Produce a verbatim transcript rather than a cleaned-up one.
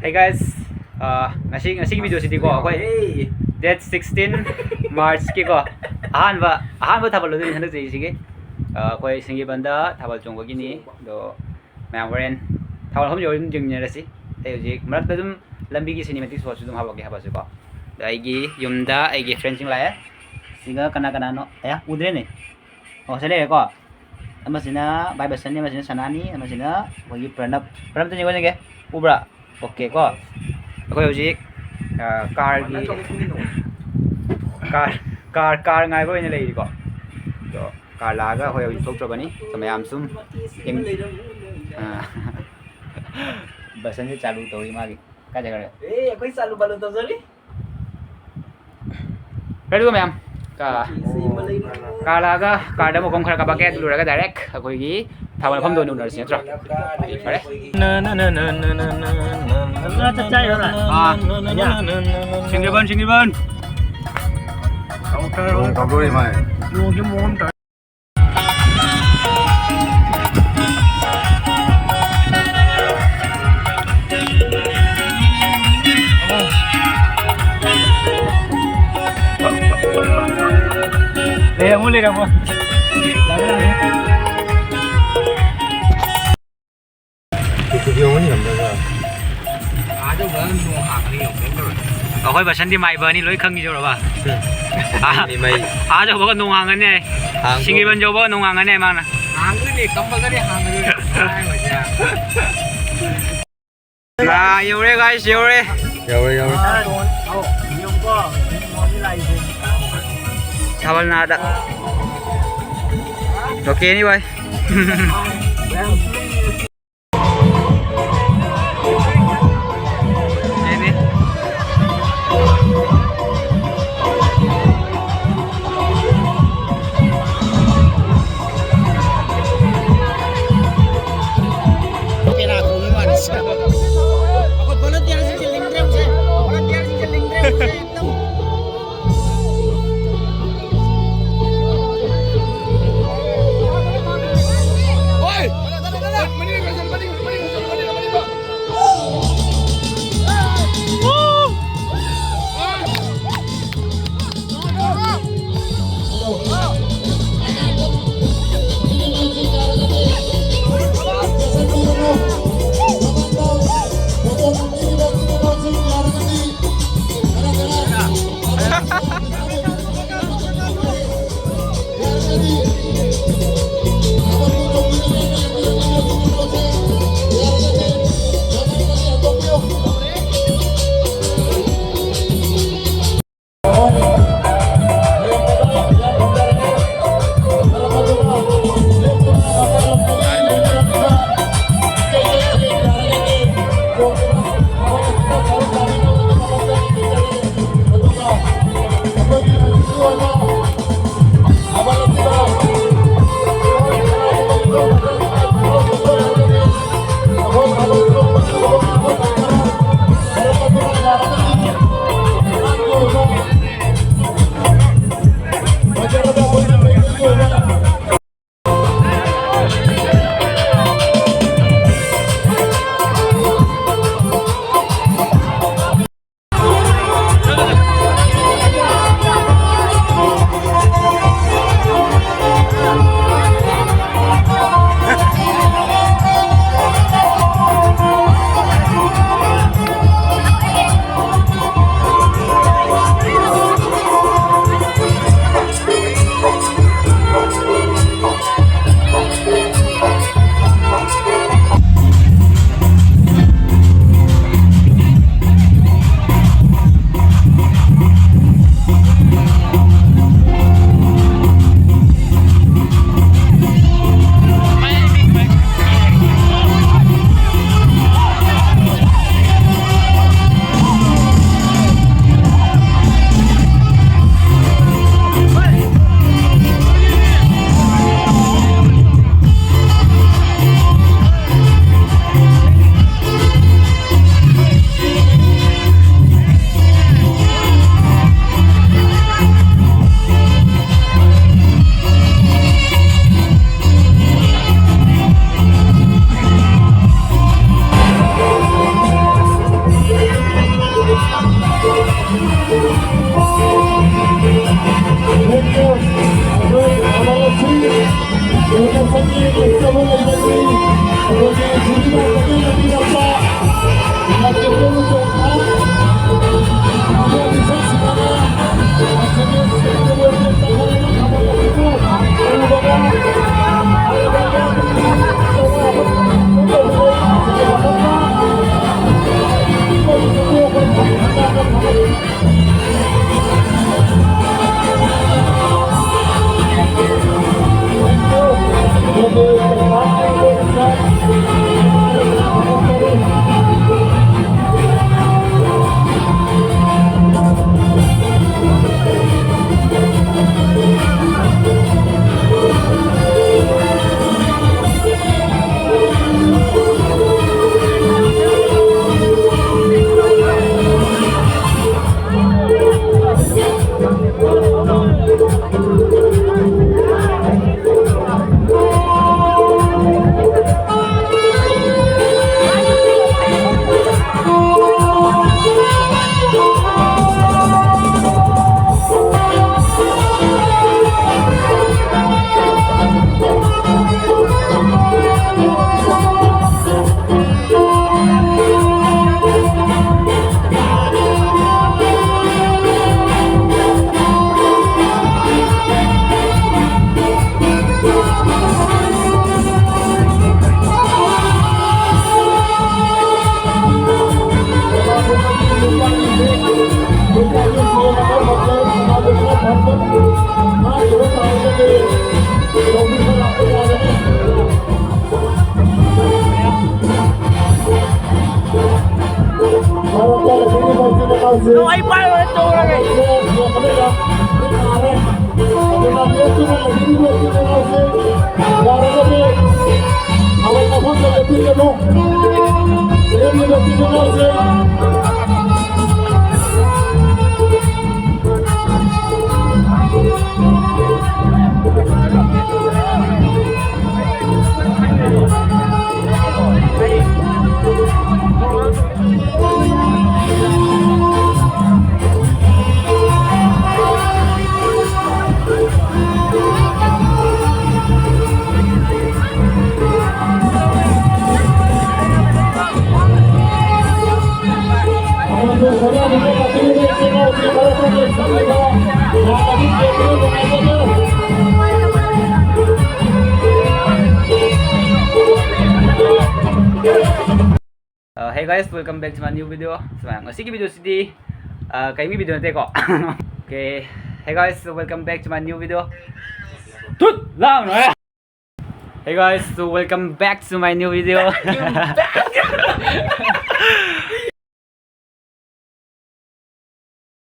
Hey guys, ꯑꯥ, ꯉꯁꯤ, ꯉꯁꯤꯒꯤ ꯚꯤꯗꯤꯑꯣꯁꯤꯗꯤꯀꯣ, ꯑꯩꯈꯣꯏ ꯗꯦꯠ ꯁꯤꯛꯁꯇꯤꯟ ꯃꯥꯔꯆꯀꯤꯀꯣ ꯑꯍꯥꯟꯕ, ꯑꯍꯥꯟꯕ ꯊꯥꯕꯜ ꯑꯣꯏꯗꯣꯏꯅꯤ ꯍꯟꯗꯛ ꯆꯍꯤꯁꯤꯒꯤ꯫ ꯑꯥ, ꯑꯩꯈꯣꯏ ꯁꯤꯡꯖꯃꯩꯕꯟꯗ ꯊꯥꯕꯜ ꯆꯣꯡꯕꯒꯤꯅꯤ꯫ ꯑꯗꯣ ꯃꯌꯥꯝ ꯍꯣꯔꯦꯟ ꯊꯥꯕꯜ ꯃꯐꯝ ꯌꯧꯔ ꯑꯗꯨꯝ ꯌꯦꯡꯃꯤꯟꯅꯔꯁꯤ꯫ ꯑꯩ ꯍꯧꯖꯤꯛ ꯃꯔꯛꯇ ꯑꯗꯨꯝ ꯂꯝꯕꯤꯒꯤ ꯁꯤꯅꯦꯃꯦꯇꯤꯛ ꯁꯣꯠꯁꯨ ꯑꯗꯨꯝ ꯍꯥꯄꯛꯀꯦ, ꯍꯥꯄꯛꯑꯁꯨꯀꯣ꯫ ꯑꯗꯣ ꯑꯩꯒꯤ ꯌꯨꯝꯗ ꯑꯩꯒꯤ ꯐ꯭ꯔꯦꯟꯁꯤꯡ ꯂꯥꯛꯑꯦ꯫ ꯁꯤꯒ ꯀꯅꯥ ꯀꯅꯥꯅꯣ? ꯑꯌꯥ, ꯎꯗ꯭ꯔꯦꯅꯦ꯫ ꯑꯣ, ꯁꯤ ꯂꯩꯔꯦꯀꯣ꯫ ꯑꯃꯁꯤꯅ ꯚꯥꯏ ꯕꯁꯟꯅꯤ, ꯑꯃꯁꯤꯅ ꯁꯅꯥꯅꯤ, ꯑꯃꯁꯤꯅ ꯑꯩꯈꯣꯏꯒꯤ ꯄ꯭ꯔꯅꯕ꯫ ꯄ꯭ꯔꯅꯕꯇ ꯌꯦꯡꯉꯣ, ꯌꯦꯡꯒꯦ꯫ ꯎꯕ꯭ꯔꯥ? ꯑꯣꯀꯦ ꯀꯣ꯫ ꯑꯩꯈꯣꯏ ꯍꯧꯖꯤꯛ, ꯑ, ꯀꯥꯔꯒꯤ, ꯀꯥꯔ, ꯀꯥꯔ, ꯀꯥꯔ ꯉꯥꯏꯕ ꯑꯣꯏꯅ ꯂꯩꯔꯤꯀꯣ꯫ ꯑꯗꯣ ꯀꯥꯔ ꯂꯥꯛꯑꯒ ꯑꯩꯈꯣꯏ ꯍꯧꯖꯤꯛ ꯊꯣꯛꯇ꯭ꯔꯕꯅꯤ꯫ ꯑꯗꯣ ꯃꯌꯥꯝ ꯁꯨꯝ ꯌꯦꯡ-, ꯑ, ꯕꯁꯟꯁꯦ ꯆꯥꯂꯨ ꯇꯧꯔꯤ ꯃꯥꯒꯤ꯫ ꯀꯥꯏ ꯆꯠꯈ꯭ꯔꯒꯦ? ꯑꯦ, ꯑꯩꯈꯣꯏ ꯆꯥꯂꯨ ꯄꯥꯂꯨ ꯇꯧꯖꯔꯤ꯫ Ready ꯀꯣ ꯃꯌꯥꯝ? ꯀꯥ-, ꯀꯥꯔ ꯂꯥꯛꯑꯒ ꯀꯥꯔꯗ ꯑꯃꯨꯛ ꯈꯔ ꯀꯥꯄꯛꯀꯦ, ꯑꯗꯨ ꯂꯣꯏꯔꯒ direct ꯑꯩꯈꯣꯏꯒꯤ ꯊꯥꯕꯜ ꯃꯐꯝꯗ ꯑꯣꯏꯅ ꯎꯅꯔꯁꯤ ꯅꯠꯇ꯭ꯔꯣ? ꯑꯗꯨꯗꯤ ꯐꯔꯦ꯫ ꯑꯥ꯫ ꯁꯤꯡꯖꯕꯟ, ꯁꯤꯡꯖꯕꯟ꯫ ꯇꯧꯗꯣꯔꯤ ꯃꯥꯏ꯫ ꯂꯩꯔꯝꯃꯣ, ꯂꯩꯔꯝꯃꯣ꯫ ꯑꯩꯈꯣꯏ ꯕꯁꯟꯗꯤ ꯃꯥꯏꯕꯅꯤ, ꯂꯣꯏ ꯈꯪꯉꯤ ꯌꯧꯔꯕ? ꯃꯩ, ꯃꯩ꯫ ꯑꯥ ꯌꯧꯕꯒ ꯅꯣꯡ ꯍꯥꯡꯒꯅꯤ ꯍꯥꯏ꯫ ꯍꯥꯡꯗꯣꯛ- ꯁꯤꯡꯖꯕꯟ ꯌꯧꯕꯒ ꯅꯣꯡ ꯍꯥꯡꯒꯅꯤ ꯍꯥꯏ ꯃꯥꯅ꯫ ꯍꯥꯡꯗꯣꯏꯅꯦ, compulsory ꯍꯥꯡꯗꯣꯏꯅꯦ꯫ ꯍꯥꯏ ꯃꯖꯥ꯫ ꯅꯥ, ꯌꯧꯔꯦ guys, ꯌꯧꯔꯦ꯫ ꯌꯧꯔꯦ, ꯌꯧꯔꯦ꯫ ꯊꯥꯕꯜ ꯅꯥꯗ꯫ Okay, anyway꯫ ꯄꯦꯅꯥ ꯈꯣꯡꯕꯩ ꯋꯥꯅꯤ꯫ ꯑꯩꯈꯣꯏ volunteerꯁꯤꯡꯁꯦ ꯂꯤꯡꯗ꯭ꯔꯦ ꯍꯧꯖꯤꯛ꯫ Volunteerꯁꯤꯡꯁꯦ ꯂꯤꯡꯗ꯭ꯔꯦ ꯍꯧꯖꯤꯛ꯫ ꯅꯣ, ꯑꯩ ꯄꯥꯏꯔꯣꯏ, ꯇꯧꯔꯒꯦ꯫ Uh, hey guys, welcome back to my new video. So, ꯉꯁꯤꯒꯤ video ꯁꯤꯗꯤ, uh, ꯀꯩꯒꯤ video ꯅꯠꯇꯦꯀꯣ꯫ Okay, hey guys, so welcome back to my new video. ꯇꯨꯠ ꯂꯥꯎꯅ꯫ Hey guys, so welcome back to my new video.